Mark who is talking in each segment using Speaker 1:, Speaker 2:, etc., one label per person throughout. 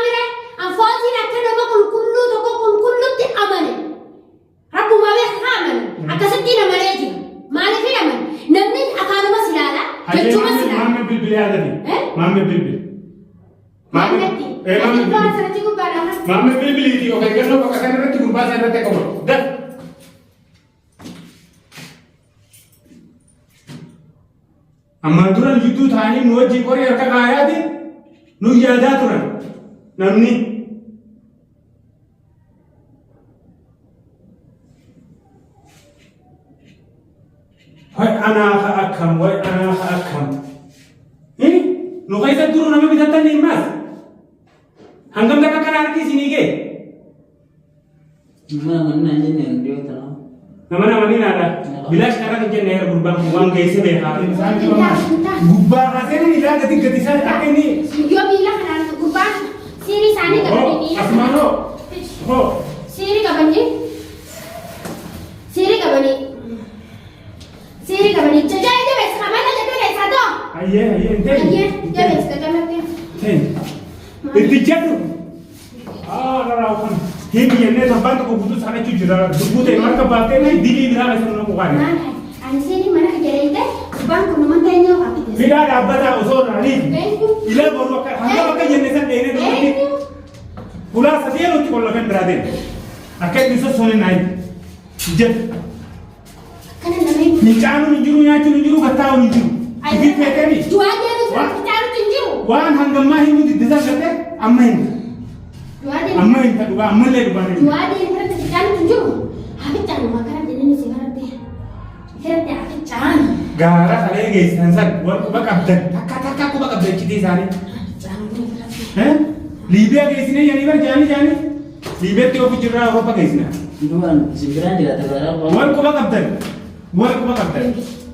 Speaker 1: mire anfootiin akka nama qulqulluu tokko qulqullutti amane. Rabbuma beeka haa amane. Akkasitti amanee jira. Maaliif hin amane? Namni afaanuma si ilaala, jechuma si ilaala.
Speaker 2: Maammee bilbilee haadha
Speaker 1: Eh?
Speaker 2: Maammee bilbili.
Speaker 1: Maammetti.
Speaker 2: Eh, maammee
Speaker 1: Ati toora
Speaker 2: bilbili.
Speaker 1: sanatti gubbaadha.
Speaker 2: Maammee bilbiliiti of eeggannoo bakka kana irratti gurbaa sana irratti akka godhu. Daf. Ammaan dura jidduu taa'anii nu wajjin qorii harka kaayaati nu yaadaa turan namni. Way anaa ka akkam, way anaa ka akkam. Nu keessa duru nama bitattan himmaas. Hangam takka kana harki isinii ga'e?
Speaker 3: Nama amanna hin jenne dhiyoo tanaa.
Speaker 2: Nama namanii naadha. Bilaash karaa hin jenne heera gurbaan kun waan geesse beekaa. Gubbaa kaasee inni ilaa gadi gadi isaa akka inni.
Speaker 1: Yoo miila kanaan gurbaan siirii isaanii qabanii miila
Speaker 2: Asumaan hoo. Hoo.
Speaker 1: Siirii qabanii. Siirii qabanii. Siirii qabanii. Jajaa jabeessa kamala jabeessa ta'o.
Speaker 2: Hayyee hayyee hin ta'in.
Speaker 1: Hayyee jabeessa qamaltee.
Speaker 2: Ta'in. Itti jedhu. Himi jennee torbaan tokko guutuu saanachuu jira. Lubbuu ta'e harka baaftee dilii biraa keessa nu naqu qaani.
Speaker 1: Maal ani siirii mana jareeyte gurbaan kun nama teenyoo qabdi.
Speaker 2: Fidaa dhaabbataa osoo irraanii.
Speaker 1: Eenyu?
Speaker 2: Ilaa boru akka hanga bakka jenne san dheeree dubbatti.
Speaker 1: Eenyu?
Speaker 2: Hulaa sadii nutti qollofeen biraa deema. Akka inni sossoone naa jedhu.
Speaker 1: Akkana nama hin
Speaker 2: Fincaanuun hin jiru, nyaachuun hin jiru, gattaa'uun hin jiru. Ifi feetemi.
Speaker 1: Du'aa deemuu fincaanuutti hin jiru.
Speaker 2: Waan hangammaa himuu diddisan gattee amma himta.
Speaker 1: Du'aa deemuu
Speaker 2: Amma himta dhugaa ammallee dhugaa himta.
Speaker 1: Du'aa deemuu irratti fincaanuutti hin jiru. Haa fincaanu maa karaa jennee si biratti. Biratti haa fincaanu.
Speaker 2: Gaara kalee geessan san wal quba qabdan takka takka quba qabdan iccitii isaanii.
Speaker 1: Haa fincaanu biratti.
Speaker 2: Eh? Liibiyaa geessinee jedhanii bar jaanii jaanii. Liibiyaatti ofu jirraa Awurooppaa geessina.
Speaker 3: Duwwaan simbiraan jiraata garaa
Speaker 2: Wal quba qabdan. Wal quba qabdan.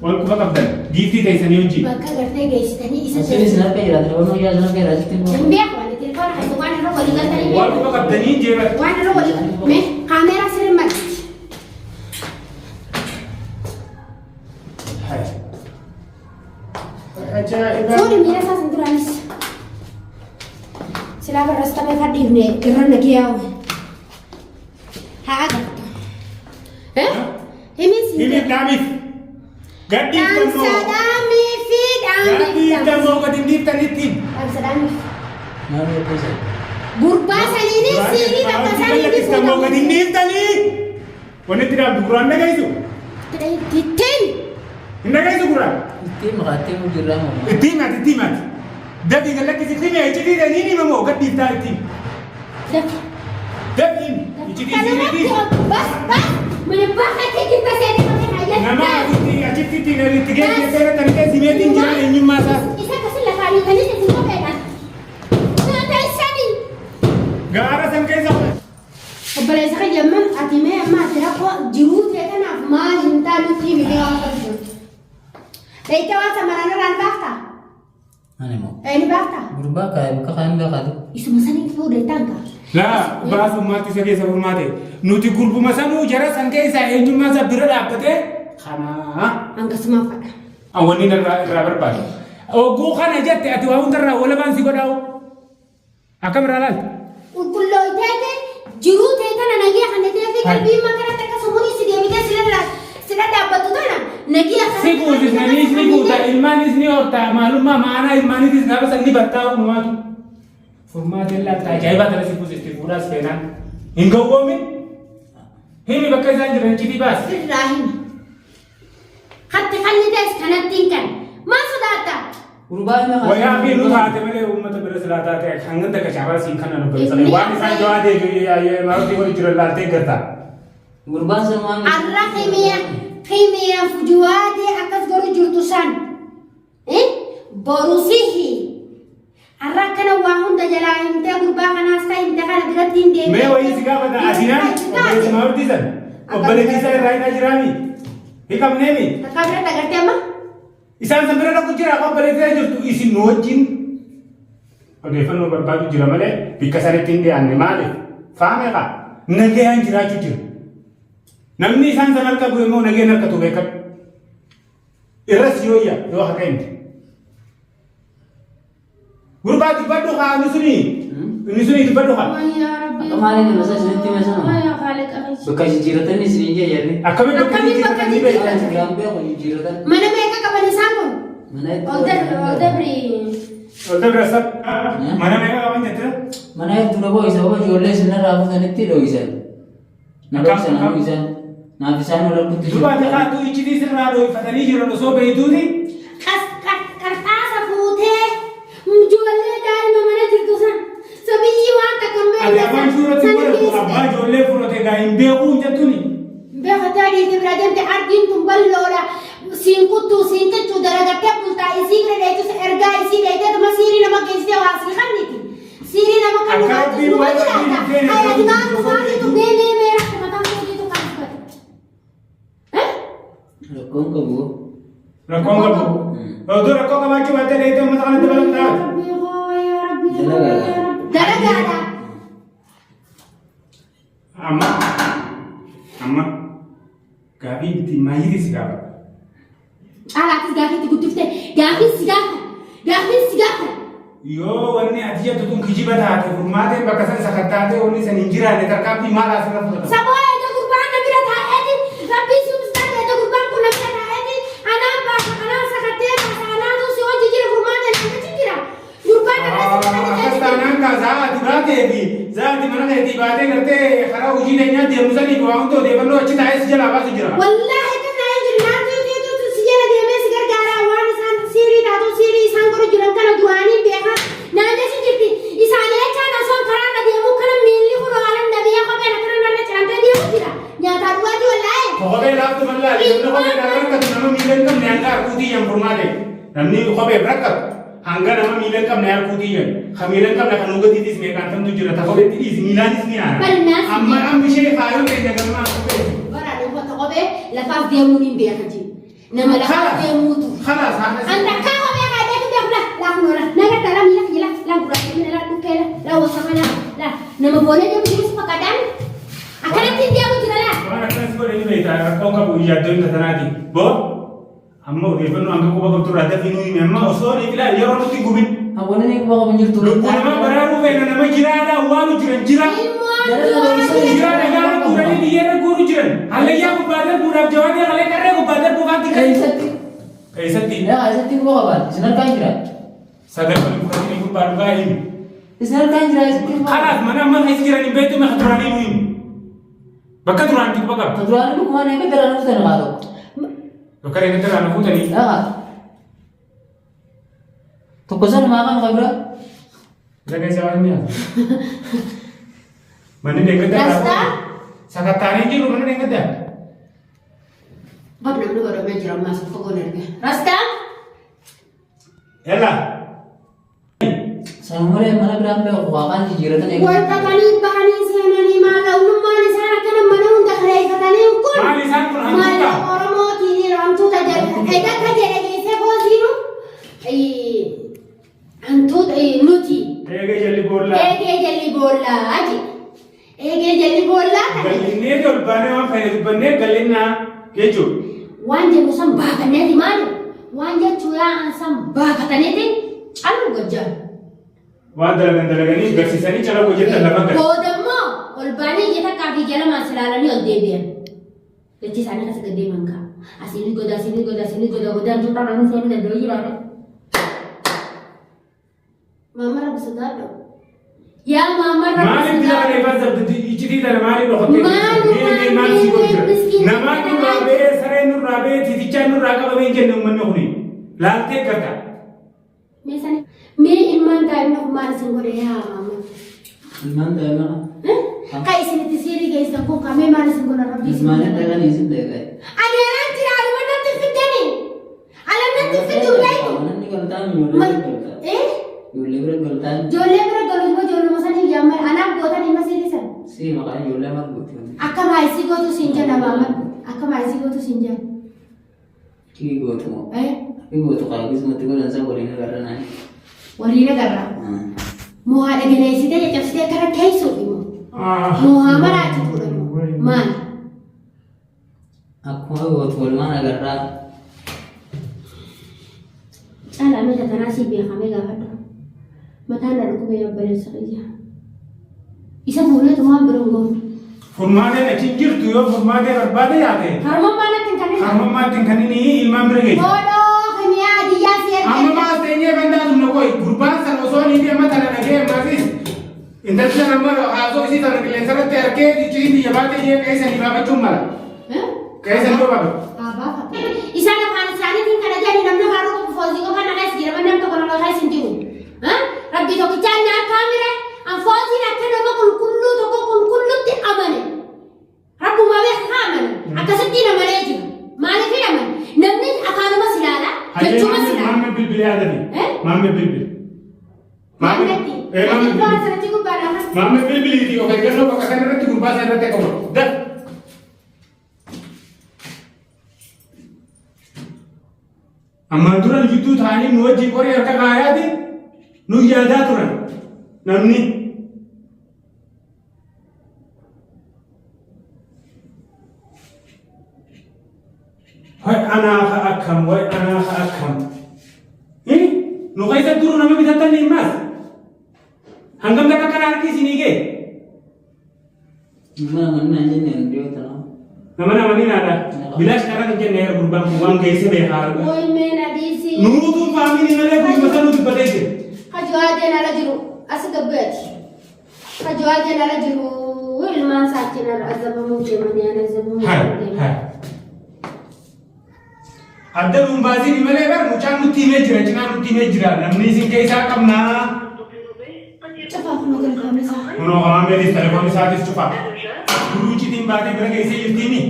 Speaker 2: Wal quba qabdan. Giiftii teessanii hojii.
Speaker 1: Bakka gartee geessitanii isa
Speaker 3: Asiin isin harka jiraata waan guyyaa isin harka jiraata sitti
Speaker 1: Hin beeku ani telefoona keessa waan irra walii galtanii
Speaker 2: Wal quba qabdanii jeeba.
Speaker 1: Waan irra walii mee kaameeraa sirri marti.
Speaker 2: Ajaa'iba.
Speaker 1: Fuudhi miira isaa sun duraanis. Silaa barreessitame fadhiifne irra nagee yaa'u. Haa agartu. Eh? Himi siin
Speaker 2: Himi dhaamiif. Gadhiiftan
Speaker 1: Dhaamsa
Speaker 2: moo.
Speaker 1: dhaamii fi dhaamii.
Speaker 2: Gadhiiftan moo gadi hin dhiiftanitti.
Speaker 1: Dhaamsa dhaamii.
Speaker 3: Maal qopheessa?
Speaker 1: Gurbaa saniinis siinii bakka saniinis
Speaker 2: Gadhiiftan moo gadi hin dhiiftanii. Wanni itti dhaabdu gurraan dhagaysu.
Speaker 1: Ittiin.
Speaker 2: Hin dhagaysu gurraan.
Speaker 3: Ittiin maqaattee mu jirraa moo?
Speaker 2: Itti himaati itti himaati. Dafii gad lakkisi himi iccitii ta'e ni hima moo gad dhiiftaa itti himi.
Speaker 1: Dafi.
Speaker 2: Dafii himi iccitii
Speaker 1: Kanumatti
Speaker 2: siiniiti.
Speaker 1: bas bas mana bakka jirta seenee bakka
Speaker 2: Nama
Speaker 1: hayyata.
Speaker 2: achitti achitti ittiin itti geessee seera kan ta'e simeetiin jira eenyummaa isaa.
Speaker 1: Isa akkasii lafaan hiikanii isin kopheedha. Nyaata isanii.
Speaker 2: Gaara san keessa
Speaker 1: Obboleessa kiyya amma ati mee amma ati rakkoo jiruu tee tanaaf maal hin taanutti himi mee waan qabdu. Dheeyitee waan samaraan irraa ni baaftaa?
Speaker 3: Ani moo?
Speaker 1: Ee ni baaftaa?
Speaker 3: Gurbaa kaayee bakka kaayeen beekaatu.
Speaker 1: Isuma saniin fuudhee taanka.
Speaker 2: Laa baasummaatti isa keessa furmaate. Nuti gurbuma sanuu jara san keessa eenyummaa isaa bira dhaabbatee kanaa.
Speaker 1: Hangasumaan fadha.
Speaker 2: Wanni irraa barbaadu. Oguu kana jette ati waa hundarraa walabaan si godhaa'u. Akkam irraa laalta?
Speaker 1: Qulqullooyteeti jiruu tee tana nagiya kan ta'ee fi qalbii makarratti akka sumurii si deebitee sila dhaabbattu tana nagiya kan
Speaker 2: Si guutisnaniis ni guuta, ilmaanis ni horta, maalummaa ma'anaa ilmaaniitis gaafa san ni bartaa uumaatu. Furmaateen laalta ajaa'ibaa tana si guusisti fuudhaas feenaan. Hin gowwoomin. Himi bakka isaan jiran iccitii baasi.
Speaker 1: Sirraa himi. Hatti kanni ta'es kanatti hin kan. Maa sodaatta?
Speaker 3: Gurbaa hima
Speaker 2: Wayaa fi nu taate malee uummata bira silaa taate hangam takka shaabaa siin kana nu beeksisa. Waan isaan jawaatee fi maatii wal jiran laaltee garta.
Speaker 3: Gurbaan sun waan
Speaker 1: Arra himiya himiya fujuwaatee akkas godhu jirtu san. Boru sihi. Arra akkana waa hunda jalaa himtee gurbaa kanaas ta'e himte kana biratti hin deemne.
Speaker 2: Mee wayii si gaafata asinaan obboleessi maa hordiisan obboleettii isaa irraa hidhaa jiraami. Hikamneemi.
Speaker 1: Takkaa biratti agartee amma?
Speaker 2: Isaan san bira dhaqu jira obboleettii isaa jirtu isin nu wajjin odeeffannoo barbaadu jira malee bikka sanitti hin dhiyaanne maaliif faameeqa nagayaan jiraachuu jira. Namni isaan san harka bu'e immoo nagayaan harkatu beekadhu. Irras yoo iyya yoo haqa himte. Gurbaa dubbadhu kaa inni suni. Inni suni dubbadhu kaa.
Speaker 1: Wayyaa Rabbii.
Speaker 3: Akka maaliin nama isaa isinitti hime sana?
Speaker 1: Wayyaa Khaaliqa keessa.
Speaker 3: Bakka jijjiirratanii isiniin jee jarri.
Speaker 2: Akkamiin bakka
Speaker 1: Akkamiin bakka
Speaker 2: jijjiirratanii beektan?
Speaker 3: Isaan biraan beeku jijjiirratan.
Speaker 1: Mana meeqa qaban isaan kun?
Speaker 3: Mana hedduu.
Speaker 1: Ol dabri ol dabri.
Speaker 2: Ol dabra sab. Mana meeqa qaban jettee?
Speaker 3: Mana hedduu na boo'isa hoo ijoollee isinirraa fuutanitti dhoo'isan. Na
Speaker 2: Akkam,
Speaker 3: dhoo'isan
Speaker 2: akkam?
Speaker 3: anuu isaan. Naaf isaan wal argutti
Speaker 2: Duuba ati kaatu iccitii sirraa dhooyfatanii jiran osoo beeytuuti.
Speaker 1: Qas qarxaasa fuutee ijoollee daa'ima mana jirtu san sabiyyi waan takka hin
Speaker 2: Ati
Speaker 1: beekne
Speaker 2: afaan
Speaker 1: san
Speaker 2: suuratti
Speaker 1: sana
Speaker 2: godhatu
Speaker 1: geessite.
Speaker 2: abbaa ijoollee fudhate gaa hin beekuu hin jettuuni.
Speaker 1: Beekataa dhiirti bira deemte ardiin tun bal'oodha. Siin kuttuu siin jechuu dalagattee bultaa isii bira dheetus ergaa isii dheeteetuma siirii nama geessitee waa sii kanniti. Siirii nama kan
Speaker 2: Akka
Speaker 1: dhugaatu
Speaker 2: Rabbiin
Speaker 1: numa
Speaker 2: waan
Speaker 1: jiraata.
Speaker 2: rabbiin feene
Speaker 1: Hayya
Speaker 2: godhu
Speaker 1: dimaan
Speaker 2: osoo
Speaker 1: dhufaatiitu
Speaker 2: beektuu.
Speaker 1: mee mee mee rakkoo mataan kootiitu kan dubbate.
Speaker 3: Rakkoon qabu.
Speaker 2: Rakkoon qabu. Oduu rakkoo qabaachuu baattee dheeyitee uummata kanatti barattaa.
Speaker 1: Dalagaadha.
Speaker 2: Amma amma gaafii itti maayiti si gaafa.
Speaker 1: Caalaatis gaafii itti guddifte gaafii si gaafa gaafii si gaafa.
Speaker 2: Yoo wanni ati jettu tun kijiba taate furmaateen bakka san sakattaatee wanni san hin jiraanne tarkaanfii maal asirra fudhatama?
Speaker 1: Saboo eega gurbaan na bira taa'eeti rabbii si umsitaan eega gurbaan kun na bira taa'eeti anaan baasa anaan sakattee baasa anaatu si hojii jira furmaateen na jira. Gurbaan
Speaker 2: Akkas taanaan kaa sa'a ati baatee fi sa'a ati mana keetii baatee gartee karaa hojii teenyaa deemu saniif waa hunda odeeffannoo achi taa'ee si jalaa baasu jira.
Speaker 1: Wallaahi kan naa hin jiru naatu tuutu si jala deemee si gargaaraa waan isaan siirii taatu siirii isaan godhu jiran kana duraanii beekaa naan jechi jirti isaan jechaan osoo karaa irra deemuu kana miilli kun haalan nabiyyaa kopheen akkana narra cirantee deemu jira nyaataa dhugaatii wallaahi.
Speaker 2: Kophee laaftu mallaa namni kophee dhaan rakkatu nama miila hin qabne hanga harkuutii yan furmaate. Namni kophee rakkatu hanga nama miila hin qabne harkuutii yan. Ka miila hin qabne kan hugatiitis meeqaan tamtu jira ta kopheetti dhiisi miilaanis ni aana.
Speaker 1: Bal'inaas
Speaker 2: Amma amma ishee kaayoo keenya galmaa kophee.
Speaker 1: Bara uffata kophee lafaaf deemuun hin beekan jiru. Nama lafaaf deemuutu.
Speaker 2: Kalaas haadha.
Speaker 1: An takkaa kophee kaayee beeku la laa kun oola. Naga dhala miila kiyya la laa gurraacha miila laa dhukkee la laa wasama la laa nama boolee deemu jiru si fakkaatan. Akkanatti hin deemu jira laa.
Speaker 2: Waan akkanas godhe ni beektaa rakkoon qabu yaaddoo hin tatanaati. Boo amma odeeffannoo hanga quba qabdu irraa dafii nu himi amma osoo ni filaa yeroo nutti gubin.
Speaker 3: Hawwanni ni quba qabu hin jirtu.
Speaker 2: Lubbuu namaa baraaruu feena nama jiraadha waan jiran jira. Jira dhagaa guuranii biyyeerra guuru jiran. Hallayyaa gubbaa darbuudhaaf jawaatee qalee qarree gubbaa darbuu faatti kan.
Speaker 3: Eessatti?
Speaker 2: Eessatti?
Speaker 3: Yaa eessatti quba qaban? Isin harkaan jira.
Speaker 2: Sagal waliin fudhatanii gubbaa dhugaa himi.
Speaker 3: Isin harkaan jira eessatti quba qaban?
Speaker 2: Kanaaf mana amma keessa jiran hin beektu maka duraanii nu himi. Bakka duraan itti quba qabdu.
Speaker 3: Ta duraanii dhugumaan eega daraan dhuftan haa tokko.
Speaker 2: Bakka reefa duraan fuutanii.
Speaker 3: Yaa tokko sanumaa kan kan biraa.
Speaker 2: Laga isaa waan nyaatu. Manni deeggaddaa.
Speaker 1: Dastaa?
Speaker 2: Sakattaanee jiru mana deeggaddaa.
Speaker 1: Bar namni godhamee jira ammaas fagoon erga. Rastaa?
Speaker 2: Yalla.
Speaker 3: Sanuma malee mana biraan beeku waaqaan jijjiiratan eega.
Speaker 1: Walxaxanii bahanii seenanii maallaqnummaan isaan akkana mana hunda kireeffatanii kun.
Speaker 2: Maal isaan kun hantuuta?
Speaker 1: Maallaqa Oromootiin hantuuta jedhe. Egaa akka jedhe geessee foosiinu hantuuta nuti.
Speaker 2: Eegee jalli boollaa.
Speaker 1: Eegee jalli boollaa jedhe. Eegee jalli boollaa kana.
Speaker 2: Gallinnee ol baanee waan fayyadu dubbannee gallinnaa jechuudha.
Speaker 1: Waan jennu san baafanneeti maali? Waan jechuu yaa'an san baafataniiti callu gojjaan.
Speaker 2: Waan dalagan dalaganii garsiisanii calaquu jettan lafa gala.
Speaker 1: Booda immoo ol baanii ija takkaa fi ija lamaan silaalanii ol deebi'an. Jechi isaanii akkas gad deeman kaa. Asiin goda asiin goda asiin goda godaan tuutaa namni seenuu danda'u jiraate. Maama rabbi sodaadhu. Yaa maama rabbi
Speaker 2: Maaliif bila kana
Speaker 1: sodaadhu.
Speaker 2: ifaan sabdi iccitii tana maaliif dhokattee?
Speaker 1: Maalumaan
Speaker 2: Maal si godhu jira?
Speaker 1: miskiin
Speaker 2: Namaan nurraa ba'ee sareen nurraa ba'ee tiitichaan nurraa qabamee hin jenne uummanni kuni. Laaltee garta.
Speaker 1: Mee sana mee ilmaan daa'imni kun maal isin godhe yaa maama?
Speaker 3: Ilmaan daa'ima.
Speaker 1: Ka isinitti siirii geessan kun kamee maal isin godha rabbi isin
Speaker 3: Ilmaan
Speaker 1: godha?
Speaker 3: dhalan isin deegaa.
Speaker 1: Ani alaan jira aluma natti fiddani. Alam natti fiddu beeku.
Speaker 3: Namni galtaan ijoollee bira galtaa.
Speaker 1: Eh?
Speaker 3: Ijoollee bira galtaan.
Speaker 1: Ijoollee bira galuuf moo ijoolluma sanii jaammal anaaf gootan hima siirii san.
Speaker 3: Si maqaan ijoollee maal gooti?
Speaker 1: Akka maayisii gootu siin jenna maaman. Akka maayisii gootu siin jenna.
Speaker 3: Kii gootu moo?
Speaker 1: Eh?
Speaker 3: Kii gootu qaaqisumatti godhan isa waliin agarra naan.
Speaker 1: Waliin agarra. Moo haadha galeessitee caccabsitee akkana teessuuf immoo. Moo haa maraachituudha immoo. Maal?
Speaker 3: Akkuma gootu walumaan agarraa.
Speaker 1: Caalaa meeshaa tanaa sii beekamee gaafadhu. Mataan na dhukkube yaa obboleessa kiyya. Isa fuuneetu waan biroo hin goonu.
Speaker 2: Furmaateen achi hin jirtu yoo furmaatee barbaade yaate.
Speaker 1: Harmummaa natti hin kennin.
Speaker 2: Harmummaatti hin kenninii ilmaan bira geessa.
Speaker 1: Boodoo kimiyaa diyyaa si erga.
Speaker 2: Amma maas teenyee kan taatu na qoy gurbaan sana osoo ni deema tana dhagee ammasis intalli sana amma haasoo isii tana qilleensa irratti argee icciitiin biyya baatee jee qeessa ni baafachuun mala. Qeessa ni baafatu.
Speaker 1: Isaan afaan isaaniitiin kana jedhani namni afaan qofa foozii qofa na keessa jira namni tokko nama keessa hin jiru. Rabbi tokkichaan na harkaa mire an fooziin akka nama qulqulluu tokko qulqullutti amane. Rabbuma beekaa amane akkasittiin amanee jira. Maaliif hin amane? Namni afaanuma si ilaala jechuma si ilaala.
Speaker 2: Maamme bilbilee yaadame. Maamme bilbile.
Speaker 1: Maammetti.
Speaker 2: Maamme
Speaker 1: Gubbaa
Speaker 2: bilbile.
Speaker 1: sanatti gubbaadha.
Speaker 2: Maamme bilbiliiti of eeggannoo bakka sana irratti gurbaa sana irratti akka godhu. Daf. Ammaan dura nu jidduu taa'anii nu wajjin qorii harka kaayaati nu yaadaa turan namni. Way anaa ka akkam, way anaa ka akkam. Nu keessa duruu nama bitattan ni himaas. Hangam takka kana harki isinii ga'e?
Speaker 3: Nama amanina hin jenne nu dhiyoo tanaa.
Speaker 2: Nama namanii naadha. Bilaash karaa hin jenne yaa gurbaan kun waan geesse beekaa.
Speaker 1: Way mee na dhiisi.
Speaker 2: Nuutuun faamini malee guyyuma sanuu dubbatee jira.
Speaker 1: Hajuwaadeen ala jiru as gabbeeti. Hajuwaadeen ala jiru ilmaan isaa achiin azabamuu deemanii an azabamuu
Speaker 2: Hai
Speaker 1: deemanii.
Speaker 2: hai. Adda nuun baasiin malee bar mucaan nutti himee jira cinaa nutti himee jira namni isin keessaa qabnaa.
Speaker 1: Cufaa kun telefoonni isaa.
Speaker 2: Kunoo Mohaammeedis telefoonni isaatis cufaa. Duruu citiin baatee bira geessee jirtiimi.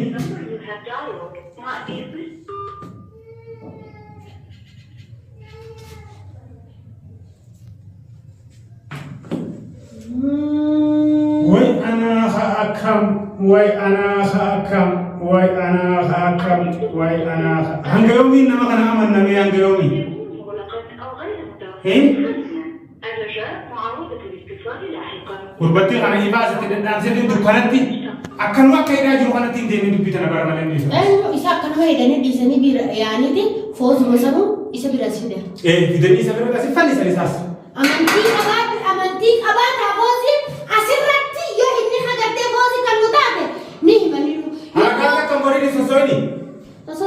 Speaker 2: Way anaa ha akkam, way anaa ha akkam, way anaa ha akkam, way anaa ha. Hanga yoomiin nama kana amannamee hanga yoomii? Eh? Gurbattii kana ifaa asitti dhadhaamsee dukkanatti akkanuma akka hidhaa jiru kanatti hin deemee dubbii tana bara malee hin dhiisu.
Speaker 1: Eenyu isa akkanuma hidhanii dhiisanii bira yaa'aniiti foosuma sanuu isa bira si fidan.
Speaker 2: Ee fidanii isa bira asi fannisan isaas.
Speaker 1: Amantii qabaadhu amantii qabaataa foosiin asirratti yoo inni hagartee foosii kan nu taate ni himaniiru.
Speaker 2: Harakaata akka hin godhin sosoini.